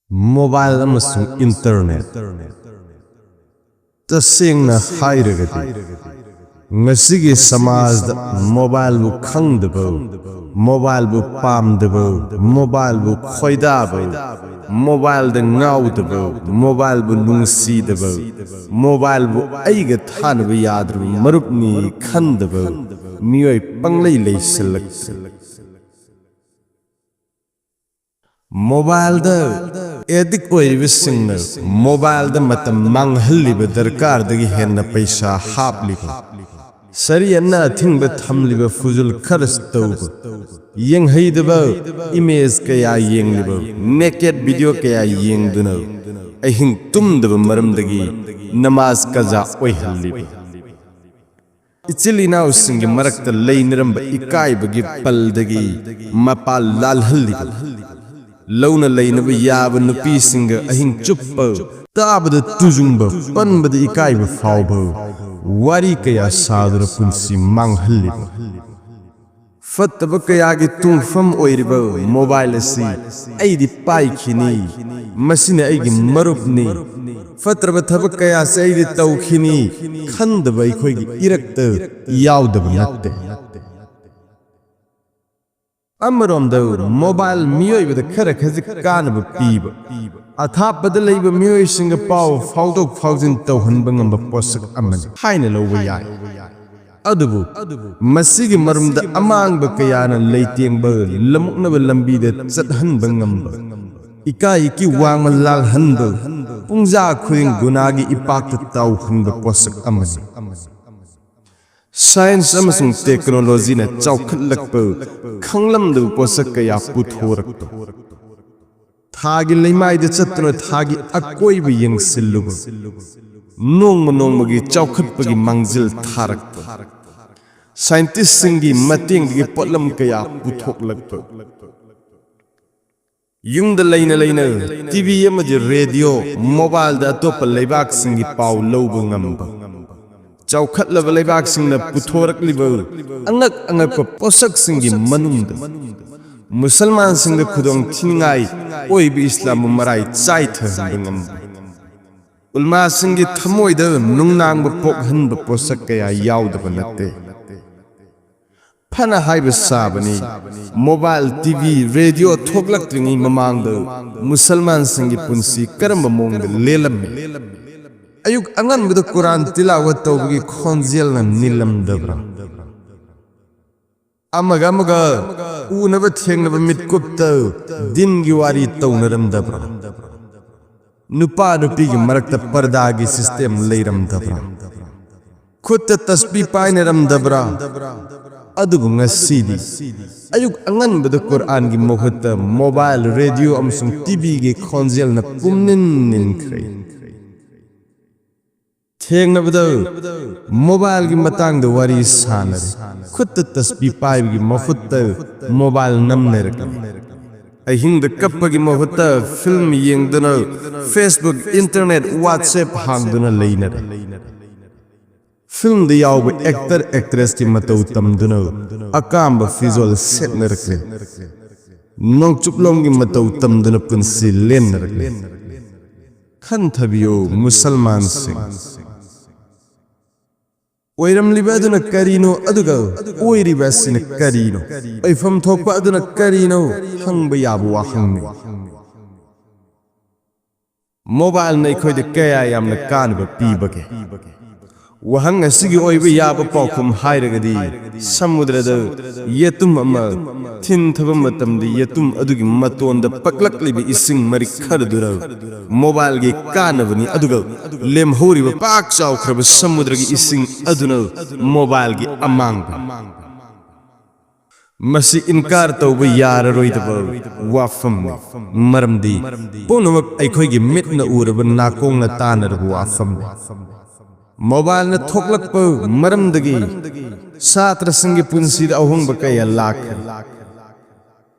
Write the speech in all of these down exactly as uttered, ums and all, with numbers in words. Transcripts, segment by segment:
Mobile ꯑꯃꯁꯨꯡ internet. ꯇꯁꯦꯡꯅ ꯍꯥꯏꯔꯒꯗꯤ, ꯉꯁꯤꯒꯤ ꯁꯃꯥꯖꯗ ꯃꯣꯕꯥꯏꯜꯕꯨ ꯈꯪꯗꯕ, ꯃꯣꯕꯥꯏꯜꯕꯨ ꯄꯥꯝꯗꯕ, ꯃꯣꯕꯥꯏꯜꯕꯨ ꯈꯣꯏꯗꯥꯕ, ꯃꯣꯕꯥꯏꯜꯗ ꯉꯥꯎꯗꯕ, ꯃꯣꯕꯥꯏꯜꯕꯨ ꯅꯨꯡꯁꯤꯗꯕ, ꯃꯣꯕꯥꯏꯜꯕꯨ ꯑꯩꯒ ꯊꯥꯅꯕ ꯌꯥꯗ꯭ꯔꯕ ꯃꯔꯨꯞꯅꯤ ꯈꯟꯗꯕ ꯃꯤꯑꯣꯏ ꯄꯪꯂꯩ ꯂꯩꯁꯤꯜꯂꯛꯇ꯭ꯔꯦ꯫ ꯃꯣꯕꯥꯏꯜꯗ ꯑꯦꯗꯤꯛ ꯑꯣꯏꯔꯤꯕꯁꯤꯡꯅ ꯃꯣꯕꯥꯏꯜꯗ ꯃꯇꯝ ꯃꯥꯡꯍꯜꯂꯤꯕ ꯗꯔꯀꯥꯔꯗꯒꯤ ꯍꯦꯟꯅ ꯄꯩꯁꯥ ꯍꯥꯞꯂꯤꯕ, ꯁꯔꯤ ꯑꯅ ꯑꯊꯤꯡꯕ ꯊꯝꯂꯤꯕ ꯐꯨꯖꯨꯜ ꯈꯔꯁ ꯇꯧꯕ, ꯌꯦꯡꯍꯩꯗꯕ ꯏꯃꯦꯖ ꯀꯌꯥ ꯌꯦꯡꯂꯤꯕ, ꯅꯦꯀꯦꯠ ꯚꯤꯗꯤꯑꯣ ꯀꯌꯥ ꯌꯦꯡꯗꯨꯅ ꯑꯍꯤꯡ ꯇꯨꯝꯗꯕ ꯃꯔꯝꯗꯒꯤ ꯅꯃꯥꯖ ꯀꯖꯥ ꯑꯣꯏꯍꯜꯂꯤꯕ, ꯏꯆꯤꯜ ꯏꯅꯥꯎꯁꯤꯡꯒꯤ ꯃꯔꯛꯇ ꯂꯩꯅꯔꯝꯕ ꯏꯀꯥꯏꯕꯒꯤ ꯄꯜꯗꯒꯤ ꯃꯄꯥ ꯂꯥꯜꯍꯜꯂꯤꯕ, ꯂꯧꯅ ꯂꯩꯅꯕ ꯌꯥꯕ ꯅꯨꯄꯤꯁꯤꯡꯒ ꯑꯍꯤꯡ ꯆꯨꯞꯄ ꯇꯥꯕꯗ ꯇꯨꯖꯨꯡꯕ, ꯄꯟꯕꯗ ꯏꯀꯥꯏꯕ ꯐꯥꯎꯕ ꯋꯥꯔꯤ ꯀꯌꯥ ꯁꯥꯗꯨꯅ ꯄꯨꯟꯁꯤ ꯃꯥꯡꯍꯜꯂꯤꯕ꯫ ꯐꯠꯇꯕ ꯀꯌꯥꯒꯤ ꯇꯨꯡꯐꯝ ꯑꯣꯏꯔꯤꯕ ꯃꯣꯕꯥꯏꯜ ꯑꯁꯤ ꯑꯩꯗꯤ ꯄꯥꯏꯈꯤꯅꯤ, ꯃꯁꯤꯅ ꯑꯩꯒꯤ ꯃꯔꯨꯞꯅꯤ, ꯐꯠꯇ꯭ꯔꯕ ꯊꯕꯛ ꯀꯌꯥꯁꯦ ꯑꯩꯗꯤ ꯇꯧꯈꯤꯅꯤ ꯈꯟꯗꯕ ꯑꯩꯈꯣꯏꯒꯤ ꯏꯔꯛꯇ ꯌꯥꯎꯗꯕ ꯅꯠꯇꯦ꯫ ꯑꯃꯔꯣꯝꯗ ꯃꯣꯕꯥꯏꯜ ꯃꯤꯑꯣꯏꯕꯗ ꯈꯔ ꯈꯖꯤꯛ ꯀꯥꯟꯅꯕ ꯄꯤꯕ, ꯑꯊꯥꯞꯄꯗ ꯂꯩꯕ ꯃꯤꯑꯣꯏꯁꯤꯡꯒ ꯄꯥꯎ ꯐꯥꯎꯗꯣꯛ ꯐꯥꯎꯖꯤꯟ ꯇꯧꯍꯟꯕ ꯉꯝꯕ ꯄꯣꯠꯁꯛ ꯑꯃꯅꯤ ꯍꯥꯏꯅ ꯂꯧꯕ ꯌꯥꯏ꯫ ꯑꯗꯨꯕꯨ ꯃꯁꯤꯒꯤ ꯃꯔꯨꯝꯗ ꯑꯃꯥꯡꯕ ꯀꯌꯥꯅ ꯂꯩꯇꯦꯡꯕ, ꯂꯃꯨꯛꯅꯕ ꯂꯝꯕꯤꯗ ꯆꯠꯍꯟꯕ ꯉꯝꯕ, ꯏꯀꯥꯏ ꯏꯀꯤ ꯋꯥꯡꯃ ꯂꯥꯜꯍꯟꯕ, ꯄꯨꯡꯖꯥ ꯈꯨꯗꯤꯡ ꯒꯨꯅꯥꯒꯤ ꯏꯄꯥꯛꯇ ꯇꯥꯎꯍꯟꯕ ꯄꯣꯠꯁꯛ ꯑꯃꯅꯤ꯫ ꯁꯥꯏꯟꯁ ꯑꯃꯁꯨꯡ ꯇꯦꯛꯅꯣꯂꯣꯖꯤꯅ ꯆꯥꯎꯈꯠꯂꯛꯄ, ꯈꯪꯂꯝꯗꯕ ꯄꯣꯠꯁꯛ ꯀꯌꯥ ꯄꯨꯊꯣꯔꯛꯄ, ꯊꯥꯒꯤ ꯂꯩꯃꯥꯏꯗ ꯆꯠꯇꯨꯅ ꯊꯥꯒꯤ ꯑꯀꯣꯏꯕ ꯌꯦꯡꯁꯤꯜꯂꯨꯕ, ꯅꯣꯡꯃ ꯅꯣꯡꯃꯒꯤ ꯆꯥꯎꯈꯠꯄꯒꯤ ꯃꯥꯡꯖꯤꯜ ꯊꯥꯔꯛꯄ, ꯁꯥꯏꯟꯇꯤꯁꯁꯤꯡꯒꯤ ꯃꯇꯦꯡꯗꯒꯤ ꯄꯣꯠꯂꯝ ꯀꯌꯥ ꯄꯨꯊꯣꯛꯂꯛꯄ, ꯌꯨꯝꯗ ꯂꯩꯅ ꯂꯩꯅ ꯇꯤ ꯚꯤ ꯑꯃꯗꯤ ꯔꯦꯗꯤꯑꯣ, ꯃꯣꯕꯥꯏꯜꯗ ꯑꯇꯣꯞꯄ ꯂꯩꯕꯥꯛꯁꯤꯡꯒꯤ ꯄꯥꯎ ꯂꯧꯕ ꯉꯝꯕ, ꯆꯥꯎꯈꯠꯂꯕ ꯂꯩꯕꯥꯛꯁꯤꯡꯅ ꯄꯨꯊꯣꯔꯛꯂꯤꯕ ꯑꯉꯛ ꯑꯉꯛꯄ ꯄꯣꯠꯁꯛꯁꯤꯡꯒꯤ ꯃꯅꯨꯡꯗ ꯃꯨꯁꯜꯃꯥꯟꯁꯤꯡꯗ ꯈꯨꯗꯣꯡ ꯊꯤꯅꯤꯡꯉꯥꯏ ꯑꯣꯏꯕ ꯏꯁꯂꯥꯝꯕꯨ ꯃꯔꯥꯏ ꯆꯥꯏꯊꯍꯟꯕ ꯉꯝꯕ, ꯎꯂꯃꯥꯁꯤꯡꯒꯤ ꯊꯃꯣꯏꯗ ꯅꯨꯡꯅꯥꯡꯕ ꯄꯣꯛꯍꯟꯕ ꯄꯣꯠꯁꯛ ꯀꯌꯥ ꯌꯥꯎꯗꯕ ꯅꯠꯇꯦ꯫ ꯐꯅ ꯍꯥꯏꯕ ꯁꯥꯕꯅꯤ, ꯃꯣꯕꯥꯏꯜ, ꯇꯤ ꯚꯤ, ꯔꯦꯗꯤꯑꯣ ꯊꯣꯛꯂꯛꯇ꯭ꯔꯤꯉꯩ ꯃꯃꯥꯡꯗ ꯃꯨꯁꯜꯃꯥꯟꯁꯤꯡꯒꯤ ꯄꯨꯟꯁꯤ ꯀꯔꯝꯕ ꯃꯑꯣꯡꯗ ꯂꯦꯜꯂꯝꯃꯤ? ꯑꯌꯨꯛ ꯑꯉꯟꯕꯗ ꯀꯨꯔꯥꯟ ꯇꯤꯂꯥꯋꯠ ꯇꯧꯕꯒꯤ ꯈꯣꯟꯖꯦꯜꯅ ꯅꯤꯜꯂꯝꯗꯕ꯭ꯔꯥ? ꯑꯃꯒ ꯑꯃꯒ ꯎꯅꯕ ꯊꯦꯡꯅꯕ ꯃꯤꯠꯀꯨꯞꯇ ꯗꯤꯟꯒꯤ ꯋꯥꯔꯤ ꯇꯧꯅꯔꯝꯗꯕ꯭ꯔꯥ? ꯅꯨꯄꯥ ꯅꯨꯄꯤꯒꯤ ꯃꯔꯛꯇ ꯄꯔꯗꯥꯒꯤ ꯁꯤꯁꯇꯦꯝ ꯂꯩꯔꯝꯗꯕ꯭ꯔꯥ? ꯈꯨꯠꯇ ꯇꯁꯕꯤ ꯄꯥꯏꯅꯔꯝꯗꯕ꯭ꯔꯥ? ꯑꯗꯨꯕꯨ ꯉꯁꯤꯗꯤ ꯑꯌꯨꯛ ꯑꯉꯟꯕꯗ ꯀꯨꯔꯥꯟꯒꯤ ꯃꯍꯨꯠꯇ ꯃꯣꯕꯥꯏꯜ, ꯔꯦꯗꯤꯑꯣ ꯑꯃꯁꯨꯡ ꯇꯤ ꯚꯤꯒꯤ ꯈꯣꯟꯖꯦꯜꯅ ꯄꯨꯝꯅꯤꯟ ꯅꯤꯟꯈ꯭ꯔꯦ꯫ ꯊꯦꯡꯅꯕꯗ ꯃꯣꯕꯥꯏꯜꯒꯤ ꯃꯇꯥꯡꯗ ꯋꯥꯔꯤ ꯁꯥꯟꯅꯔꯦ꯫ ꯈꯨꯠꯇ ꯇꯁꯕꯤ ꯄꯥꯏꯕꯒꯤ ꯃꯍꯨꯠꯇ ꯃꯣꯕꯥꯏꯜ ꯅꯝꯅꯔꯛꯂꯦ꯫ ꯑꯍꯤꯡꯗ ꯀꯞꯄꯒꯤ ꯃꯍꯨꯠꯇ ꯐꯤꯜꯝ ꯌꯦꯡꯗꯨꯅ, ꯐꯦꯁꯕꯨꯛ, ꯏꯟꯇꯔꯅꯦꯠ, ꯋꯥꯠꯁꯑꯦꯞ ꯍꯥꯡꯗꯨꯅ ꯂꯩꯅꯔꯦ꯫ ꯐꯤꯜꯝꯗ ꯌꯥꯎꯕ ꯑꯦꯛꯇꯔ ꯑꯦꯛꯇ꯭ꯔꯦꯁꯀꯤ ꯃꯇꯧ ꯇꯝꯗꯨꯅ ꯑꯀꯥꯝꯕ ꯐꯤꯖꯣꯜ ꯁꯦꯠꯅꯔꯛꯂꯦ꯫ ꯅꯣꯡꯆꯨꯞꯂꯣꯝꯒꯤ ꯃꯇꯧ ꯇꯝꯗꯨꯅ ꯄꯨꯟꯁꯤ ꯂꯦꯟꯅꯔꯛꯂꯦ꯫ ꯈꯟꯊꯕꯤꯌꯨ ꯃꯨꯁꯜꯃꯥꯟꯁꯤꯡ, ꯑꯣꯏꯔꯝꯂꯤꯕ ꯑꯗꯨꯅ ꯀꯔꯤꯅꯣ, ꯑꯗꯨꯒ ꯑꯣꯏꯔꯤꯕ ꯑꯁꯤꯅ ꯀꯔꯤꯅꯣ? ꯑꯣꯏꯐꯝ ꯊꯣꯛꯄ ꯑꯗꯨꯅ ꯀꯔꯤꯅꯣ? ꯍꯪꯕ ꯌꯥꯕ ꯋꯥꯍꯪꯅꯤ꯫ ꯃꯣꯕꯥꯏꯜꯅ ꯑꯩꯈꯣꯏꯗ ꯀꯌꯥ ꯌꯥꯝꯅ ꯀꯥꯟꯅꯕ ꯄꯤꯕꯒꯦ? ꯋꯥꯍꯪ ꯑꯁꯤꯒꯤ ꯑꯣꯏꯕ ꯌꯥꯕ ꯄꯥꯎꯈꯨꯝ ꯍꯥꯏꯔꯒꯗꯤ, ꯁꯃꯨꯗ꯭ꯔꯗ ꯌꯦꯇꯨꯝ ꯑꯃ ꯊꯤꯟꯊꯕ ꯃꯇꯝꯗ, ꯌꯦꯇꯨꯝ ꯑꯗꯨꯒꯤ ꯃꯇꯣꯟꯗ ꯄꯛꯂꯛꯂꯤꯕ ꯏꯁꯤꯡ ꯃꯔꯤꯛ ꯈꯔꯗꯨꯅ ꯃꯣꯕꯥꯏꯜꯒꯤ ꯀꯥꯟꯅꯕꯅꯤ, ꯑꯗꯨꯒ ꯂꯦꯝꯍꯧꯔꯤꯕ ꯄꯥꯛ ꯆꯥꯎꯈ꯭ꯔꯕ ꯁꯃꯨꯗ꯭ꯔꯒꯤ ꯏꯁꯤꯡ ꯑꯗꯨꯅ ꯃꯣꯕꯥꯏꯜꯒꯤ ꯑꯃꯥꯡꯕꯅꯤ꯫ ꯃꯁꯤ ꯏꯟꯀꯥꯔ ꯇꯧꯕ ꯌꯥꯔꯔꯣꯏꯗꯕ ꯋꯥꯐꯝꯅꯤ, ꯃꯔꯝꯗꯤ ꯄꯨꯝꯅꯃꯛ ꯑꯩꯈꯣꯏꯒꯤ ꯃꯤꯠꯅ ꯎꯔꯕ, ꯅꯥꯀꯣꯡꯅ ꯇꯥꯅꯔꯕ ꯋꯥꯐꯝꯅꯤ꯫ ꯃꯣꯕꯥꯏꯜꯅ ꯊꯣꯛꯂꯛꯄ ꯃꯔꯝꯗꯒꯤ ꯁꯥꯇ꯭ꯔꯁꯤꯡꯒꯤ ꯄꯨꯟꯁꯤꯗ ꯑꯍꯣꯡꯕ ꯀꯌꯥ ꯂꯥꯛꯈ꯭ꯔꯦ꯫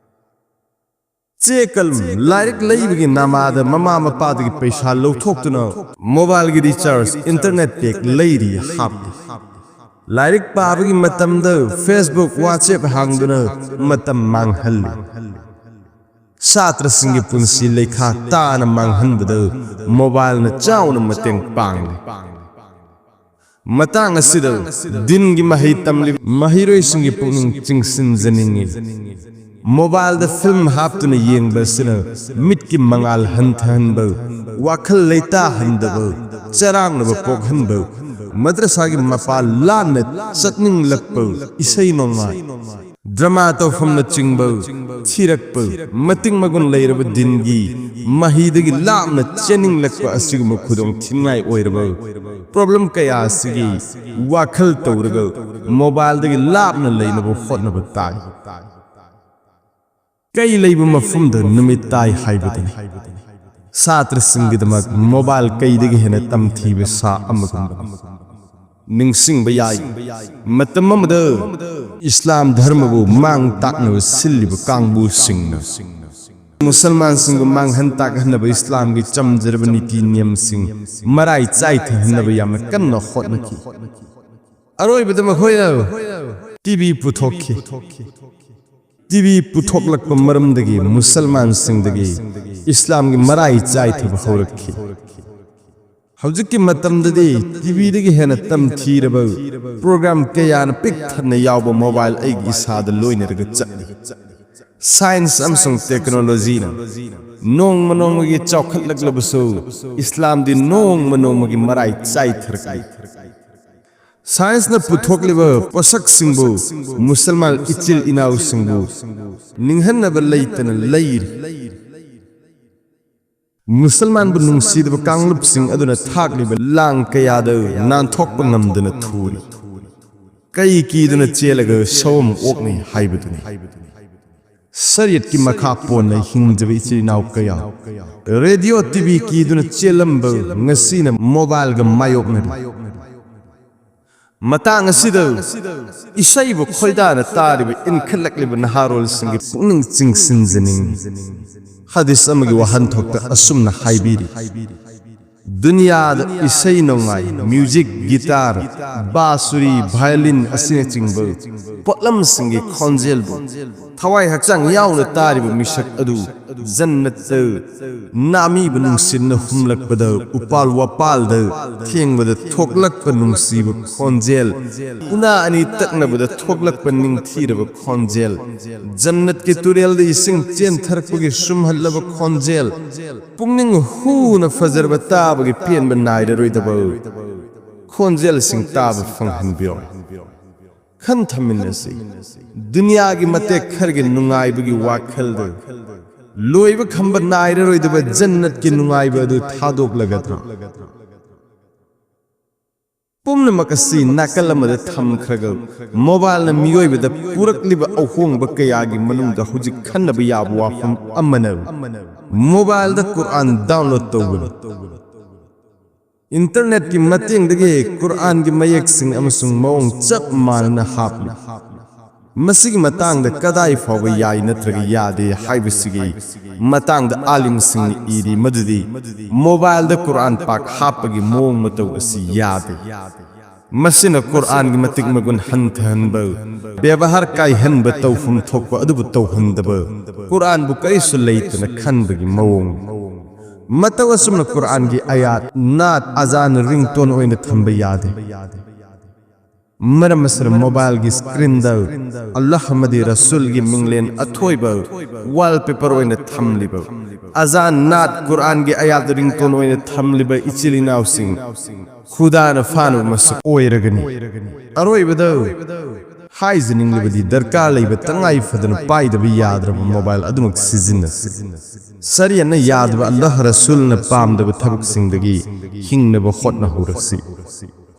ꯆꯦ ꯀꯂꯝ, ꯂꯥꯏꯔꯤꯛ ꯂꯩꯕꯒꯤ ꯅꯃꯥꯗ ꯃꯃꯥ ꯃꯄꯥꯗꯒꯤ ꯄꯩꯁꯥ ꯂꯧꯊꯣꯛꯇꯨꯅ ꯃꯣꯕꯥꯏꯜꯒꯤ ꯔꯤꯆꯥꯔꯖ, ꯏꯟꯇꯔꯅꯦꯠ ꯄꯦꯛ ꯂꯩꯔꯤ ꯍꯥꯞꯂꯤ꯫ ꯂꯥꯏꯔꯤꯛ ꯄꯥꯕꯒꯤ ꯃꯇꯝꯗ Facebook, WhatsApp ꯍꯥꯡꯗꯨꯅ ꯃꯇꯝ ꯃꯥꯡꯍꯜꯂꯤ꯫ ꯁꯥꯇ꯭ꯔꯁꯤꯡꯒꯤ ꯄꯨꯟꯁꯤ ꯂꯩꯈꯥ ꯇꯥꯅ ꯃꯥꯡꯍꯟꯕꯗ mobileꯅ ꯆꯥꯎꯅ ꯃꯇꯦꯡ ꯄꯥꯡꯂꯤ꯫ ꯃꯇꯥꯡ ꯑꯁꯤꯗ ꯗꯤꯟꯒꯤ ꯃꯍꯩ ꯇꯝꯂꯤꯕ ꯃꯍꯩꯔꯣꯏꯁꯤꯡꯒꯤ ꯄꯨꯛꯅꯤꯡ ꯆꯤꯡꯁꯤꯟꯖꯅꯤꯡꯏ꯫ Mobileꯗ film ꯍꯥꯞꯇꯨꯅ ꯌꯦꯡꯕ ꯑꯁꯤꯅ ꯃꯤꯠꯀꯤ ꯃꯉꯥꯜ ꯍꯟꯊꯍꯟꯕ, ꯋꯥꯈꯜ ꯂꯩꯇꯥꯍꯟꯗꯕ, ꯆꯔꯥꯡꯅꯕ ꯄꯣꯛꯍꯟꯕ, ꯃꯗ꯭ꯔꯁꯥꯒꯤ ꯃꯄꯥ ꯂꯥꯟꯅ ꯆꯠꯅꯤꯡꯂꯛꯄ, ꯏꯁꯩ ꯅꯣꯡꯃꯥꯏ, drama ꯇꯧꯐꯝꯅꯆꯤꯡꯕ ꯊꯤꯔꯛꯄ, ꯃꯇꯤꯛ ꯃꯒꯨꯟ ꯂꯩꯔꯕ ꯗꯤꯟꯒꯤ ꯃꯍꯩꯗꯒꯤ ꯂꯥꯞꯅ ꯆꯦꯟꯅꯤꯡꯂꯛꯄ ꯑꯁꯤꯒꯨꯝꯕ ꯈꯨꯗꯣꯡ ꯊꯤꯅꯤꯡꯉꯥꯏ ꯑꯣꯏꯔꯕ problem ꯀꯌꯥ ꯑꯁꯤꯒꯤ ꯋꯥꯈꯜ ꯇꯧꯔꯒ mobileꯗꯒꯤ ꯂꯥꯞꯅ ꯂꯩꯅꯕ ꯍꯣꯠꯅꯕ ꯇꯥꯏ꯫ ꯀꯩ ꯂꯩꯕ ꯃꯐꯝꯗ ꯅꯨꯃꯤꯠ ꯇꯥꯏ ꯍꯥꯏꯕꯗꯨꯅꯤ꯫ ꯁꯥꯇ꯭ꯔꯁꯤꯡꯒꯤꯗꯃꯛ mobile ꯀꯩꯗꯒꯤ ꯍꯦꯟꯅ ꯇꯝꯊꯤꯕ ꯁꯥ ꯑꯃꯒꯨꯝꯕꯅꯤ꯫ ꯅꯤꯡꯁꯤꯡꯕ ꯌꯥꯏ, ꯃꯇꯝ ꯑꯃꯗ ꯏꯁꯂꯥꯝ ꯙꯔꯃꯕꯨ ꯃꯥꯡ ꯇꯥꯛꯅꯕ ꯁꯤꯜꯂꯤꯕ ꯀꯥꯡꯕꯨꯁꯤꯡꯅ ꯃꯨꯁꯜꯃꯥꯟꯁꯤꯡꯕꯨ ꯃꯥꯡꯍꯟ ꯇꯥꯛꯍꯟꯅꯕ ꯏꯁꯂꯥꯝꯒꯤ ꯆꯝꯖꯔꯕ ꯅꯤꯇꯤ ꯅꯤꯌꯝꯁꯤꯡ ꯃꯔꯥꯏ ꯆꯥꯏꯊꯍꯟꯅꯕ ꯌꯥꯝꯅ ꯀꯟꯅ ꯍꯣꯠꯅꯈꯤ꯫ ꯑꯔꯣꯏꯕꯗ ꯃꯈꯣꯏꯅ TV ꯄꯨꯊꯣꯛꯈꯤ꯫ TV ꯄꯨꯊꯣꯛꯂꯛꯄ ꯃꯔꯝꯗꯒꯤ ꯃꯨꯁꯜꯃꯥꯟꯁꯤꯡꯗꯒꯤ ꯏꯁꯂꯥꯝꯒꯤ ꯃꯔꯥꯏ ꯆꯥꯏꯊꯕ ꯍꯧꯔꯛꯈꯤ꯫ ꯍꯧꯖꯤꯛꯀꯤ ꯃꯇꯝꯗꯗꯤ TVꯗꯒꯤ ꯍꯦꯟꯅ ꯇꯝꯊꯤꯔꯕ program ꯀꯌꯥꯅ ꯄꯤꯛ ꯊꯟꯅ ꯌꯥꯎꯕ mobile ꯑꯩꯒꯤ ꯏꯁꯥꯗ ꯂꯣꯏꯅꯔꯒ ꯆꯠꯂꯤ꯫ Science ꯑꯃꯁꯨꯡ technologyꯅ ꯅꯣꯡꯃ ꯅꯣꯡꯃꯒꯤ ꯆꯥꯎꯈꯠꯂꯛꯂꯕꯁꯨ ꯏꯁꯂꯥꯝꯗꯤ ꯅꯣꯡꯃ ꯅꯣꯡꯃꯒꯤ ꯃꯔꯥꯏ ꯆꯥꯏꯊꯔꯛꯂꯤ꯫ Scienceꯅ ꯄꯨꯊꯣꯛꯂꯤꯕ ꯄꯣꯠꯁꯛꯁꯤꯡꯕꯨ ꯃꯨꯁꯜꯃꯥꯟ ꯏꯆꯤꯜ ꯏꯅꯥꯎꯁꯤꯡꯕꯨ ꯅꯤꯡꯍꯟꯅꯕ ꯂꯩꯇꯅ ꯂꯩꯔꯤ꯫ ꯃꯨꯁꯜꯃꯥꯟꯕꯨ ꯅꯨꯡꯁꯤꯗꯕ ꯀꯥꯡꯂꯨꯞꯁꯤꯡ ꯑꯗꯨꯅ ꯊꯥꯛꯂꯤꯕ ꯂꯥꯡ ꯀꯌꯥꯗ ꯅꯥꯟꯊꯣꯛꯄ ꯉꯝꯗꯅ ꯊꯨꯔꯤ꯫ ꯀꯩ ꯀꯤꯗꯨꯅ ꯆꯦꯜꯂꯒ ꯁꯑꯣꯝ ꯑꯣꯛꯅꯤ ꯍꯥꯏꯕꯗꯨꯅꯤ꯫ ꯁꯔꯤꯌꯠꯀꯤ ꯃꯈꯥ ꯄꯣꯟꯅ ꯍꯤꯡꯖꯕ ꯏꯆꯤꯜ ꯏꯅꯥꯎ ꯀꯌꯥ radio TV ꯀꯤꯗꯨꯅ ꯆꯦꯜꯂꯝꯕ ꯉꯁꯤꯅ mobileꯒ ꯃꯥꯌꯣꯛꯅꯔꯤ꯫ ꯃꯇꯥꯡ ꯑꯁꯤꯗ ꯏꯁꯩꯕꯨ ꯈꯣꯏꯗꯥꯅ ꯇꯥꯔꯤꯕ ꯏꯟꯈꯠꯂꯛꯂꯤꯕ ꯅꯍꯥꯔꯣꯜꯁꯤꯡꯒꯤ ꯄꯨꯛꯅꯤꯡ ꯆꯤꯡꯁꯤꯟꯖꯅꯤꯡꯏ꯫ ꯍꯗꯤꯁ ꯑꯃꯒꯤ ꯋꯥꯍꯟꯊꯣꯛꯇ ꯑꯁꯨꯝꯅ ꯍꯥꯏꯕꯤꯔꯤ: ꯗꯨꯅꯤꯌꯥꯗ ꯏꯁꯩ ꯅꯣꯡꯃꯥꯏ, ꯃ꯭ꯌꯨꯖꯤꯛ, ꯒꯤꯇꯥꯔ, ꯕꯥꯁꯨꯔꯤ, ꯚꯥꯌꯣꯂꯤꯟ ꯑꯁꯤꯅꯆꯤꯡꯕ ꯄꯣꯠꯂꯝꯁꯤꯡꯒꯤ ꯈꯣꯟꯖꯦꯜꯕꯨ ꯊꯋꯥꯏ ꯍꯛꯆꯥꯡ ꯌꯥꯎꯅ ꯇꯥꯔꯤꯕ ꯃꯤꯁꯛ ꯑꯗꯨ ꯖꯟꯅꯠꯇ ꯅꯥꯃꯤꯕ ꯅꯨꯡꯁꯤꯠꯅ ꯍꯨꯝꯂꯛꯄꯗ, ꯎꯄꯥꯜ ꯋꯥꯄꯥꯜꯗ ꯊꯦꯡꯕꯗ ꯊꯣꯛꯂꯛꯄ ꯅꯨꯡꯁꯤꯕ ꯈꯣꯟꯖꯦꯜ, ꯎꯅꯥ ꯑꯅꯤ ꯇꯛꯅꯕꯗ ꯊꯣꯛꯂꯛꯄ ꯅꯤꯡꯊꯤꯔꯕ ꯈꯣꯟꯖꯦꯜ, ꯖꯟꯅꯠꯀꯤ ꯇꯨꯔꯦꯜꯗ ꯏꯁꯤꯡ ꯆꯦꯟꯊꯔꯛꯄꯒꯤ ꯁꯨꯝꯍꯠꯂꯕ ꯈꯣꯟꯖꯦꯜ, ꯄꯨꯛꯅꯤꯡ ꯍꯨꯅ ꯐꯖꯔꯕ ꯇꯥꯕꯒꯤ ꯄꯦꯟꯕ ꯅꯥꯏꯔꯔꯣꯏꯗꯕ ꯈꯣꯟꯖꯦꯜꯁꯤꯡ ꯇꯥꯕ ꯐꯪꯍꯟꯕꯤꯌꯣ꯫ ꯈꯟꯊꯃꯤꯟꯅꯁꯤ, ꯗꯨꯅꯤꯌꯥꯒꯤ ꯃꯇꯦꯛ ꯈꯔꯒꯤ ꯅꯨꯡꯉꯥꯏꯕꯒꯤ ꯋꯥꯈꯜꯗ ꯂꯣꯏꯕ ꯈꯝꯕ ꯅꯥꯏꯔꯔꯣꯏꯗꯕ ꯖꯟꯅꯠꯀꯤ ꯅꯨꯡꯉꯥꯏꯕ ꯑꯗꯨ ꯊꯥꯗꯣꯛꯂꯒꯗ꯭ꯔꯥ? ꯄꯨꯝꯅꯃꯛ ꯑꯁꯤ ꯅꯥꯀꯜ ꯑꯃꯗ ꯊꯝꯈ꯭ꯔꯒ, ꯃꯣꯕꯥꯏꯜꯅ ꯃꯤꯑꯣꯏꯕꯗ ꯄꯨꯔꯛꯂꯤꯕ ꯑꯍꯣꯡꯕ ꯀꯌꯥꯒꯤ ꯃꯅꯨꯡꯗ ꯍꯧꯖꯤꯛ ꯈꯟꯅꯕ ꯌꯥꯕ ꯋꯥꯐꯝ ꯑꯃꯅ ꯃꯣꯕꯥꯏꯜꯗ ꯀꯨꯔꯥꯟ ꯗꯥꯎꯟꯂꯣꯗ ꯇꯧꯕꯅꯤ꯫ ꯏꯟꯇꯔꯅꯦꯠꯀꯤ ꯃꯇꯦꯡꯗꯒꯤ ꯀꯨꯔꯥꯟꯒꯤ ꯃꯌꯦꯛꯁꯤꯡ ꯑꯃꯁꯨꯡ ꯃꯑꯣꯡ ꯆꯞ ꯃꯥꯟꯅꯅ ꯍꯥꯞꯂꯤ꯫ ꯃꯁꯤꯒꯤ ꯃꯇꯥꯡꯗ ꯀꯗꯥꯏ ꯐꯥꯎꯕ ꯌꯥꯏ ꯅꯠꯇ꯭ꯔꯒ ꯌꯥꯗꯦ ꯍꯥꯏꯕꯁꯤꯒꯤ ꯃꯇꯥꯡꯗ ꯑꯥꯂꯤꯝꯁꯤꯡꯅ ꯏꯔꯤ ꯃꯗꯨꯗꯤ ꯃꯣꯕꯥꯏꯜꯗ ꯀꯨꯔꯥꯟ ꯄꯥꯛ ꯍꯥꯞꯄꯒꯤ ꯃꯑꯣꯡ ꯃꯇꯧ ꯑꯁꯤ ꯌꯥꯗꯦ꯫ ꯃꯁꯤꯅ ꯀꯨꯔꯥꯟꯒꯤ ꯃꯇꯤꯛ ꯃꯒꯨꯟ ꯍꯟꯊꯍꯟꯕ, ꯕꯦꯕꯥꯍꯥꯔ ꯀꯥꯏꯍꯟꯕ, ꯇꯧꯐꯝ ꯊꯣꯛꯄ ꯑꯗꯨꯕꯨ ꯇꯧꯍꯟꯗꯕ, ꯀꯨꯔꯥꯟꯕꯨ ꯀꯔꯤꯁꯨ ꯂꯩꯇꯅ ꯈꯟꯕꯒꯤ ꯃꯑꯣꯡ꯫ ꯃꯇꯧ ꯑꯁꯨꯝꯅ ꯀꯨꯔꯥꯟꯒꯤ ꯑꯌꯥꯠ, ꯅꯥꯠ, ꯑꯖꯥꯟ ꯔꯤꯡꯇꯣꯟ ꯑꯣꯏꯅ ꯊꯝꯕ ꯌꯥꯗꯦ꯫ ꯃꯔꯝ ꯑꯁꯤꯅ ꯃꯣꯕꯥꯏꯜꯒꯤ ꯁ꯭ꯀ꯭ꯔꯤꯟꯗ ꯑꯜꯂꯥꯍ ꯑꯃꯗꯤ ꯔꯁꯨꯜꯒꯤ ꯃꯤꯡꯂꯦꯟ ꯑꯊꯣꯏꯕ ꯋꯥꯜꯄꯦꯄꯔ ꯑꯣꯏꯅ ꯊꯝꯂꯤꯕ, ꯑꯖꯥꯟ, ꯅꯥꯠ, ꯀꯨꯔꯥꯟꯒꯤ ꯑꯌꯥꯠ ꯔꯤꯡꯇꯣꯟ ꯑꯣꯏꯅ ꯊꯝꯂꯤꯕ ꯏꯆꯤꯜ ꯏꯅꯥꯎꯁꯤꯡ ꯈꯨꯗꯥꯅ ꯐꯥꯅꯕ ꯃꯁꯛ ꯑꯣꯏꯔꯒꯅꯤ꯫ ꯑꯔꯣꯏꯕꯗ ꯍꯥꯏꯖꯅꯤꯡꯂꯤꯕꯗꯤ ꯗꯔꯀꯥꯔ ꯂꯩꯕ ꯇꯉꯥꯏ ꯐꯗꯅ ꯄꯥꯏꯗꯕ ꯌꯥꯗ꯭ꯔꯕ ꯃꯣꯕꯥꯏꯜ ꯑꯗꯨꯃꯛ ꯁꯤꯖꯤꯟꯅꯁꯤ꯫ ꯁꯔꯤꯌꯠꯅ ꯌꯥꯗꯕ, ꯑꯜꯂꯥꯍ ꯔꯁꯨꯜꯅ ꯄꯥꯝꯗꯕ ꯊꯕꯛꯁꯤꯡꯗꯒꯤ ꯍꯤꯡꯅꯕ ꯍꯣꯠꯅꯍꯧꯔꯁꯤ꯫